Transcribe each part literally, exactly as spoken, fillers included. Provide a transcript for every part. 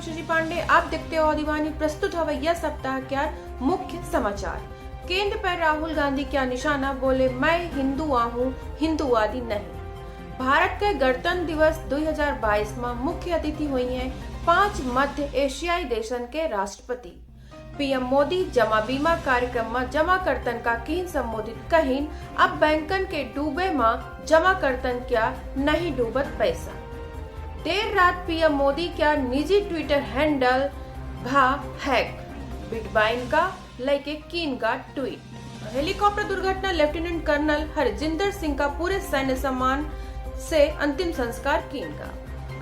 श्री पांडे, आप देखते हो दीवानी, प्रस्तुत हवै यह सप्ताह क्या मुख्य समाचार। केंद्र पर राहुल गांधी क्या निशाना, बोले, "मैं हिंदू आहूँ, हिंदूवादी नहीं।" भारत के गणतंत्र दिवस दुई हजार बाईस में मुख्य अतिथि हुई हैं पांच मध्य एशियाई देशन के राष्ट्रपति। पीएम मोदी जमा बीमा कार्यक्रम में जमाकर्तन का कीन संबोधित, कहिन, अब बैंकन के डूबे में जमाकर्तन क्या नहीं डूबत पैसा। देर रात पीएम मोदी क्या निजी Twitter handle भा hack, बिटकॉइन का लइके कीन गा tweet। हेलीकॉप्टर दुर्घटना, लेफ्टिनेंट कर्नल हरजिंदर सिंह का पूरे सैन्य सम्मान से अंतिम संस्कार कीन गा।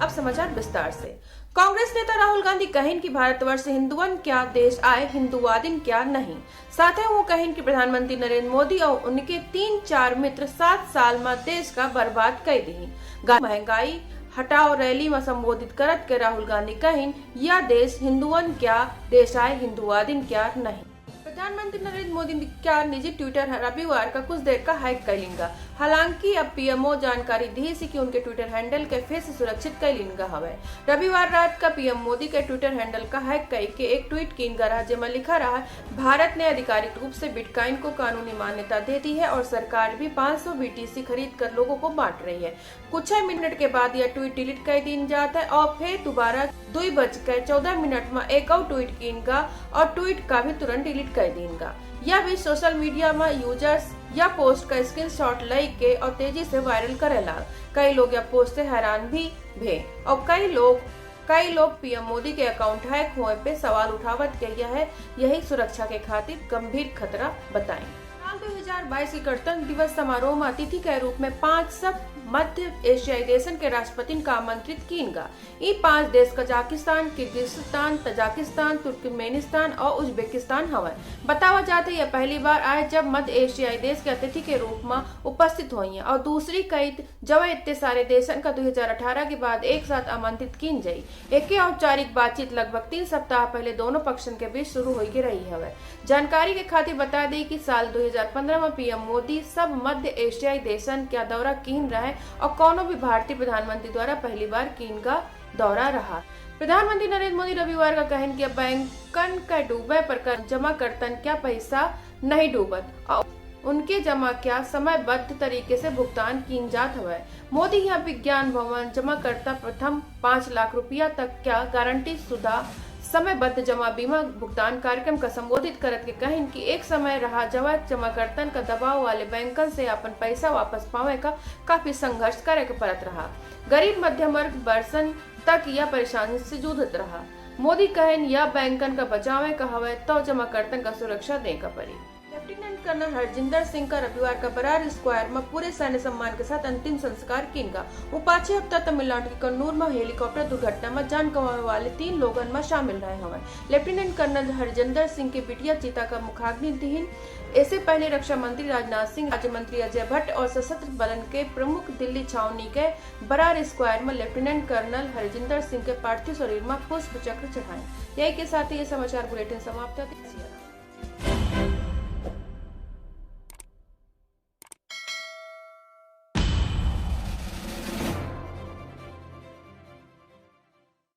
अब समाचार विस्तार से। कांग्रेस नेता राहुल गांधी कहिन कि भारतवर्ष हिंदुवन क्या देश आए, हिंदूवादिन क्या नहीं। साथे वो कहिन कि प्रधानमंत्री नरेंद्र मोदी और उनके तीन चार मित्र सात साल में देश का बर्बाद कर दिहिन। गा-, महंगाई हटाओ रैली में संबोधित करत के राहुल गांधी कहिन, "यह देश हिंदुवन क्या देश आए, हिंदूवादिन क्या नहीं।" प्रधानमंत्री नरेंद्र मोदी क्या निजी Twitter रविवार का कुछ देर का hack कर लीन गा। हालांकि अब पीएमओ जानकारी दिहिस कि उनके Twitter handle के फिर से सुरक्षित कर लीन गा हवै। रविवार रात का पीएम मोदी के Twitter handle का hack करके एक tweet कीन गा रहा, जेमा लिखा रहा, "भारत ने आधिकारिक रूप से बिटकॉइन को कानूनी मान्यता दे दी है और सरकार भी पाँच सौ बीटीसी खरीद कर लोगों को बांट रही है।" कुछ ही मिनट के बाद यह tweet delete कर दीन जात है और फिर दोबारा दुई बज के चौदह मिनट में एक और tweet कीन गा और tweet का भी तुरंत delete कर दीन गा। यह भी social media में users यह post का screenshot लइके और तेजी से viral करे लाग। कई लोग यह post से हैरान भी भे और कई लोग, कई लोग पीएम मोदी के account hack होए पे सवाल उठावत के यह, यही सुरक्षा के खातिर गंभीर खतरा बताएं। साल दुई हजार बाईस के गणतंत्र दिवस समारोह में अतिथि के रूप में पांच सब मध्य एशियाई देशन के राष्ट्रपतिन का आमंत्रित कीन गा। ई पांच देश कजाकिस्तान, किर्गिस्तान, तजाकिस्तान, तुर्कमेनिस्तान और उज्बेकिस्तान हवै। बतावा जात है, यह पहली बार आए जब मध्य एशियाई देश के अतिथि के रूप में उपस्थित होइहैं और दूसरी कईत जवा इतने सारे देशन का दुई हजार अठारह के बाद एक साथ आमंत्रित कीन जाई। एके औपचारिक बातचीत लगभग तीन सप्ताह पहले दोनों पक्षन के बीच शुरू होई के रही हवै। जानकारी के खातिर बता देई कि साल दुई हजार पन्द्रह में पीएम मोदी सब मध्य एशियाई देशन का दौरा कीन रहे और कौनो भी भारतीय प्रधानमंत्री द्वारा पहली बार कीन का दौरा रहा। प्रधानमंत्री नरेंद्र मोदी रविवार का कहिन कि अब बैंकन के डूबे पर कर, जमाकर्तन का पैसा नहीं डूबत और उनके जमा का समयबद्ध तरीके से भुगतान कीन जात हवै। मोदी यहाँ विज्ञान भवन जमाकर्ता प्रथम पाँच लाख रुपया तक का गारंटी शुदा समयबद्ध जमा बीमा भुगतान कार्यक्रम का संबोधित करत के कहिन कि एक समय रहा जवा जमाकर्तन का दबाव वाले बैंकन से अपन पैसा वापस पावे का काफी संघर्ष करे के पड़त रहा। गरीब मध्यम वर्ग बरसन तक यह परेशानी से जूझत रहा। मोदी कहिन, या बैंकन का बचावे का हवै, तो जमाकर्तन का सुरक्षा दे का पड़ी। लेफ्टिनेंट कर्नल हरजिंदर सिंह का रविवार का बरार स्क्वायर में पूरे सैन्य सम्मान के साथ अंतिम संस्कार कीन गा। वो पाछे हफ्ता तमिलनाडु के कन्नूर में हेलीकॉप्टर दुर्घटना में जान गंवावे वाले तीन लोगन में शामिल रहे हवै। लेफ्टिनेंट कर्नल हरजिंदर सिंह के बिटिया चिता का मुखाग्नि दिहिन। इससे पहले रक्षा मंत्री राजनाथ सिंह, राज्य मंत्री अजय भट्ट और सशस्त्र बलन के प्रमुख दिल्ली छावनी के बरार स्क्वायर में लेफ्टिनेंट कर्नल हरजिंदर सिंह के पार्थिव शरीर में पुष्प चक्र चढ़ाए। यही के साथ ही ये समाचार बुलेटिन समाप्त होत है।